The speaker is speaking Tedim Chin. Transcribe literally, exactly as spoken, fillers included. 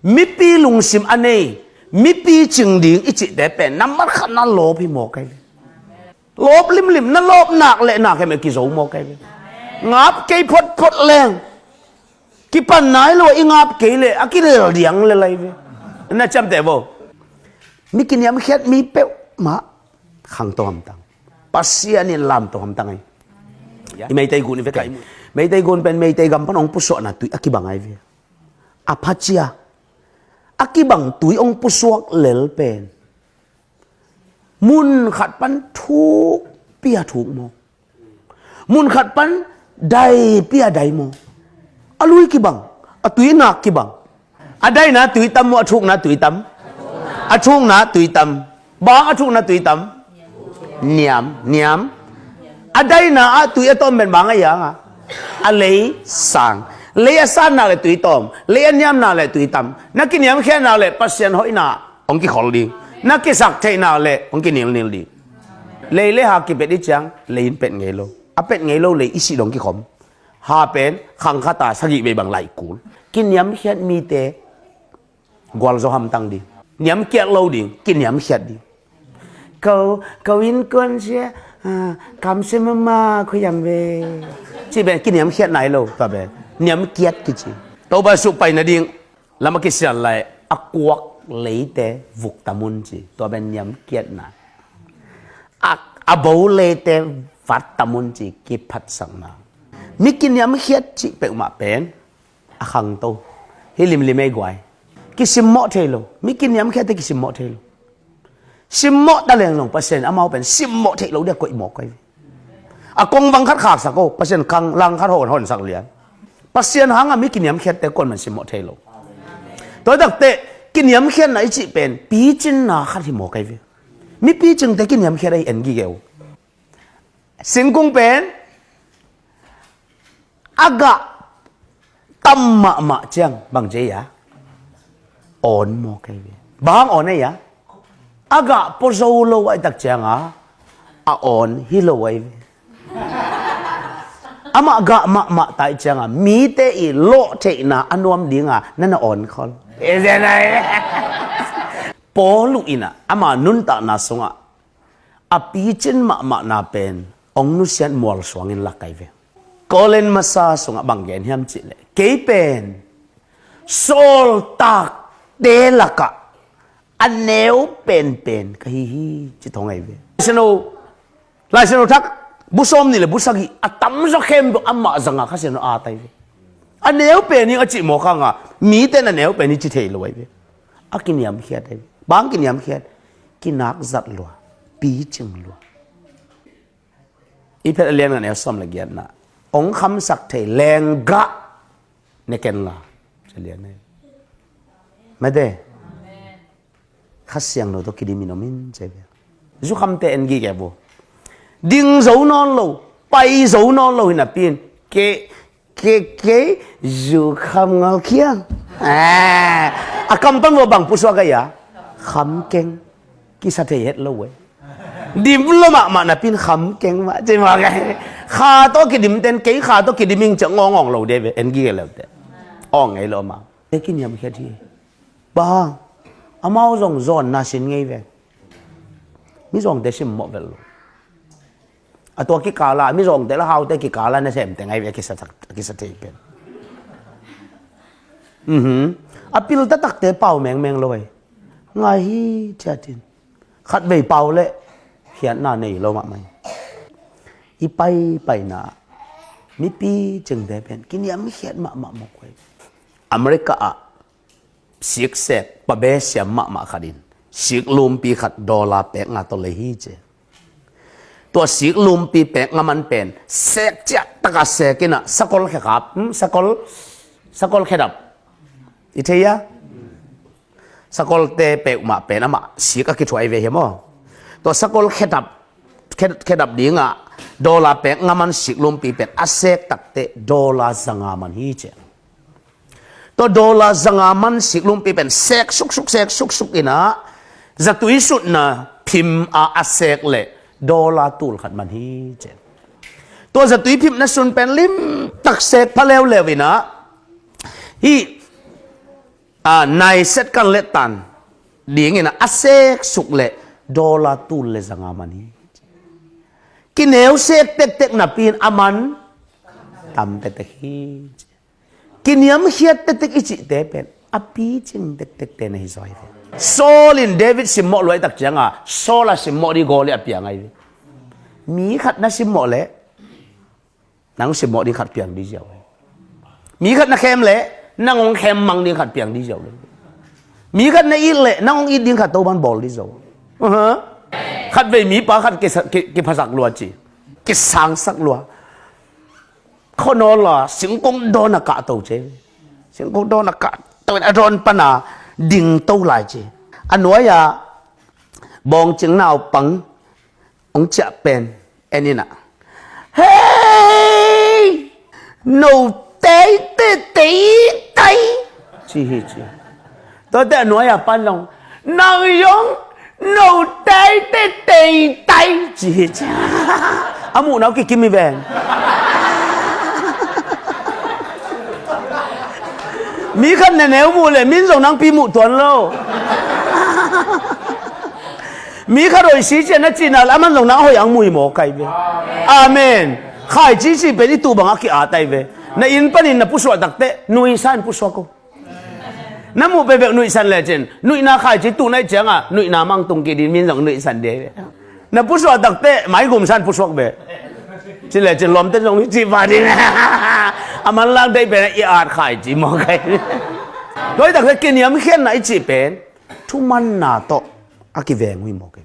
Mipi lungsim a nei, mipi cing ding i cihte pen nambat khat na lawp hi maw kai ve. Lawp limlim, na lawp nak le nak hem e kizo maw kai ve. Ngap kei photphot leng kipan nai lo, i ngap kei le a kilel diang le lai ve. Na ciamteh vo. Mi kiniamkhiat mi peuhmah khangto hamtang, Pasian in lamto hamtang ai. I Meitei gun i ve kai. Meitei gun pen Meitei gam pan hong pusuakna tui a kibang ai ve. A phacia a kibang tui hong pusuak lel pen mun khat pan thuk pia thuk maw, mun khat pan dai pia dai maw? A lui kibang, a tui nak kibang. A daina tui tam maw, a thukna tui tam? A thukna tui tam. Bang a thukna tui tam? Niam, niam. A daina a tui a tawm pen bang a iang a? A lei sang. Lei a san nak le tui tawm, lei a niam nak le tui tam. Na kiniamkhiat nak le Pasian hoihna hong kikhol ding. Na kisak theih nak le hong kinilnil ding. Lei le ha kipet i ciang lei in pet ngei lo. A pet ngei lo lei i sih dong kikhom. Ha pen khang khat a sagih vei bang lai kul. Kiniamkhiat mite gualzo hamtang ding. Niamkiat lo ding, kiniamkhiat ding. Ko, ko innkuan sia, ah, kamsia mahmah khuaiam ve. Cih pen kiniamkhiat nai lo, tua pen niamkiat kici. Topa suh pai nading lam a kisial lai, a kuak leite vuk tam un ci, tua pen niamkiatna. A, a bo leite vat tam un ci, kiphatsakna. Mi kiniamkhiat cih peuhmah pen a khangto. Hih limlim ei guai. Kisimmawh thei lo. Mi kiniamkhiatte kisimmawh thei lo. Simmawh ta leng zong Pasian amau pen simmawh theih lo dia koih mawk koi ve. A kongvang khat khaksak o, Pasian khang lang khat hon honsak lian. Pasian hanga mi kiniamkhiatte kuaman simmawh thei lo. Tua takte kiniamkhiatna i cih pen picinna khat hi mawk koi ve. Mi picingte kiniamkhiat ahi en gige uh. Singkung pen a gah tam mahmah ciang bang ci a? Awn mawk kei ve. Bang awn ei a? A gah pua zo lo ahih tak cianga a awn hi lo ei ve. Amah gah mahmah ta ih cianga mite i lawh theihna a nuam dinga na na awn khol. Paul uh inah ama nuntakna sungah a picin mahmahna pen hong nusiat mualsuangin lak kei ve. Korin masa sungah bang gen hiam cihleh, kei pen sawltakte lakah a neu penpen ka hi hi, ci thong ahi ve. Laisino, Laisino thak bu sawm nih le bu sagih a tamzaw khempeuh amah zanga Kha Siangtho a tai ve. A neu pen hi a cih mawk hanga mite na neu pen hi ci thei lo ahi ve. A kiniamkhiat ahi ve. Bang kiniamkhiat? Kinak zat lua, picing lua. I phet a lian ngan el sawm le giatna hong khamsak thei lenggah ne ken la. Ca lian ne. Mate. Kha Siangtho tawh kidimin om in ci ve. Zukhamte en gige bu. Ding zo nawn lo, pai zo nawn lo hi napi in ke Kei, kei, zu kham ngal khiang. A, a kam pan vua bang pusuak a ia? Kham keng. Kisa thei het lo e. Dim lo mahmah napi in kham keng mah ci mah kei. Kha tawh kidim ten kei kha tawh kidim ing ciah ngawngawng lo de ve. En gige leute. Awng ngei lo mah. Te kiniamkhiat hi. Bang amau zong zawnna sin ngei ve. Mizawngte simmawh vel lo. A tua kikala mizawngte la haute kikala nasemte ngai ve a kisa thei pen. A pil taktakte pau mengmeng lo ei. Ngai hi ciatin khatvei pau le khiatna nei lo mahmah hi. I paipaina mipi cingte pen kiniamkhiat mahmah mawk ei. America ah siksek pabe siam mahmah khatin siklumpi khat dollar pek nga tawh lei hi ci. Tua siklumpi pek nga man pen sek ciah taka sek inah sakol khekap, hmm, sakol, sakol khedap. I thei a? Sakolte peuhmah pen amah sik a kithuai ve hi maw? Tua sakol khedap, khe-, khedap dingah dollar pek nga man siklumpi pen a sek takte dollar zanga man hi ci. Tua dollar zanga man siklumpi pen sek suksuk, sek suksuk inah zatui sutna phim a a sek le dollar tul khat man hi ci. Tua zatui phimna sun pen limtak sek pha leuleu inah hih A, naiset kan let tan dingin a, a seksuk le dollar tul le zanga man hi. Kineu sek tektek napi in a man tam tektek hi. Kiniamkhiat tektek i cihte pen a picing tektekte na hi zaw hi ve. Saul in David simmawh luaitak cianga Saul a simmawh ding goal i a piang ahi ve. Mi khat na simmawh leh nang simmawh ding khat piang ding ziau. Mi khat na khem leh nang hong khem mang ding khat piang ding ziau. Mi khat na it leh nang hong it ding khat Topan bawl ding ziau. Aha. Khatvei mipa khat kisa- ki- kiphasak lua ci, kisangsak lua. Khuanawl a singkung dawn a kahto ci. Singkung dawn a kahto in a dawn pana dingto lai ci. A nuai-ah bawngcing naupang hong ciah pen en in a, "Hei! No teitei teitai!" ci hi ci. Tuate a nuai-a pan zong, "Nang zong no teitei teitai!" ci hi ci. A muhna uh kikim hi ven. Mi khat neneu muh leh min zong nangpi muh tuan lo. Mi khat hoih si cian na cihna le aman zong nang hoih ang muh hi maw kai ve. Amen. Khaici cih pen i tuh bangah ki-at ai ve. Na inn panin na pusuah takteh nuihsan pusuak uh. Na muh peuhpeuh nuihsan lecin nuihna khaici tuh naih cianga nuihna mangtung kidin min zong nuihsan dei ve. Na pusuah takteh maigumsan pusuak ve. Ci lecin lawmte zong cih va ding. A manlang deih pen i at khaici maw kai. Tua hi takteh kiniamkhiatna i cih pen thumanna tawh a kiveng uh hi maw kai.